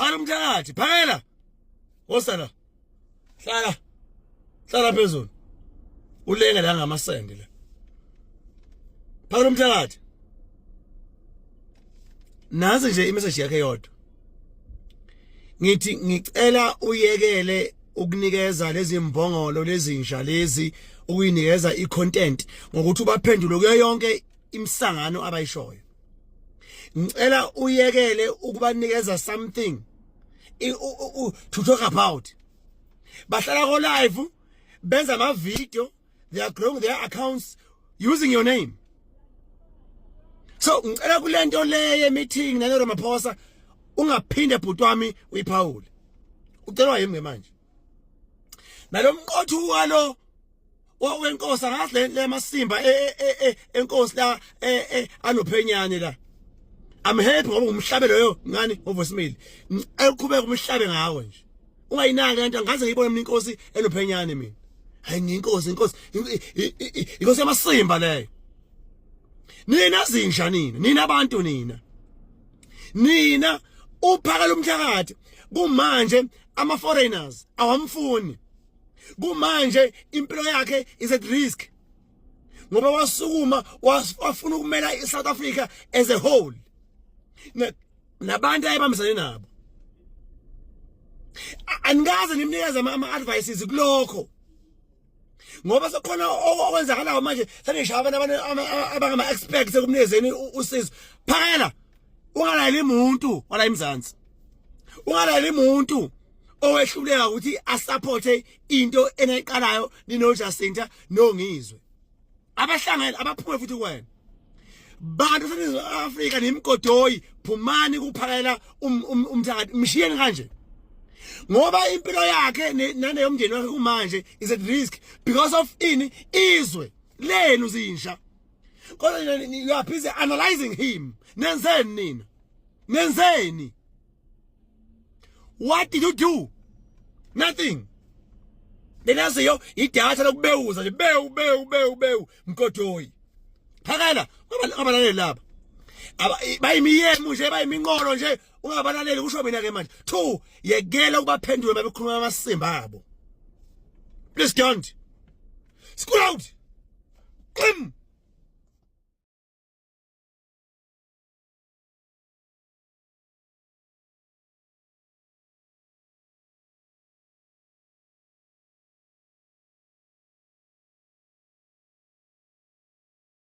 Phakela umthakathi, phakela. Wosala. Hlala. Hlala phezulu. Ulenge la ngamasende la. Phakela umthakathi. Nansi nje imessage yakhe yodwa. Ngithi ngicela uyekele ukunikeza lezi mbongolo lezinja lezi, ukuyinikeza icontent ngokuthi ubaphendule kuyo yonke imisangano abayishoyo. Ngicela uyekele ukubanikeza something to talk about. Bahlala ko live, benza ama video, they are growing their accounts using your name. So ngicela kulento leye meeting nalo Ramaphosa ungaphinde, bhuti wami, uyiphawule. Ucelwa yimi ke manje nalomqotho walo wenkosi, angazi le masimba e, e, e, enkosi la anophenyane la. I'm happy ngoba umhlabe loyo ngani ngovoicemail. Eqhubeka umhlabe ngawo nje, ungayinaki lento. Angaze ngiyibone mina inkosi enophenyane mina. Hayi, ngiyinkosi, inkosi, inkosi yamasimba leyo. Nina zinja nina, nina abantu nina, nina uphakela umthakathi. Kumanje ama foreigners awamfuni. Kumanje impilo yakhe is at risk ngoba wasukuma wafuna ukumela iSouth Africa as a whole nabantu ayebambisane nabo. Anikaze nimnikeze ama advices kulokho ngoba sekukhona okwenzakalayo manje, senishaya abantu abangama experts ekumnikezeni usizo. Phakela, ungalayeli umuntu wala eMzansi, ungalayeli umuntu owehluleka ukuthi asupporte into enayiqalayo nino Jacinta noNgizwe. Abahlangene abaphume futhi kuwena. Bantu saseNingizimu Afrika nemigodoyi, phumani kuphakela umthakathi, mshiyeni kanje ngoba impilo yakhe naneyomndeni wakhe kumanje is at risk because of ini izwe lenu zinsha. Kodwa you are busy analyzing him. Nenzeni nina? Nenzeni? What did you do? Nothing. Lenaziyo idatha lokubewuza nje, bewu bewu bewu bewu, mgodoyi. Phakela, ngabalaleli laba bayimiyemu nje, bayiminqolo nje, ungabalaleli, kusho mina ke manje. Two, yekela ukubaphendula babekhuluma amasimba abo. Please don't. School out. Qim.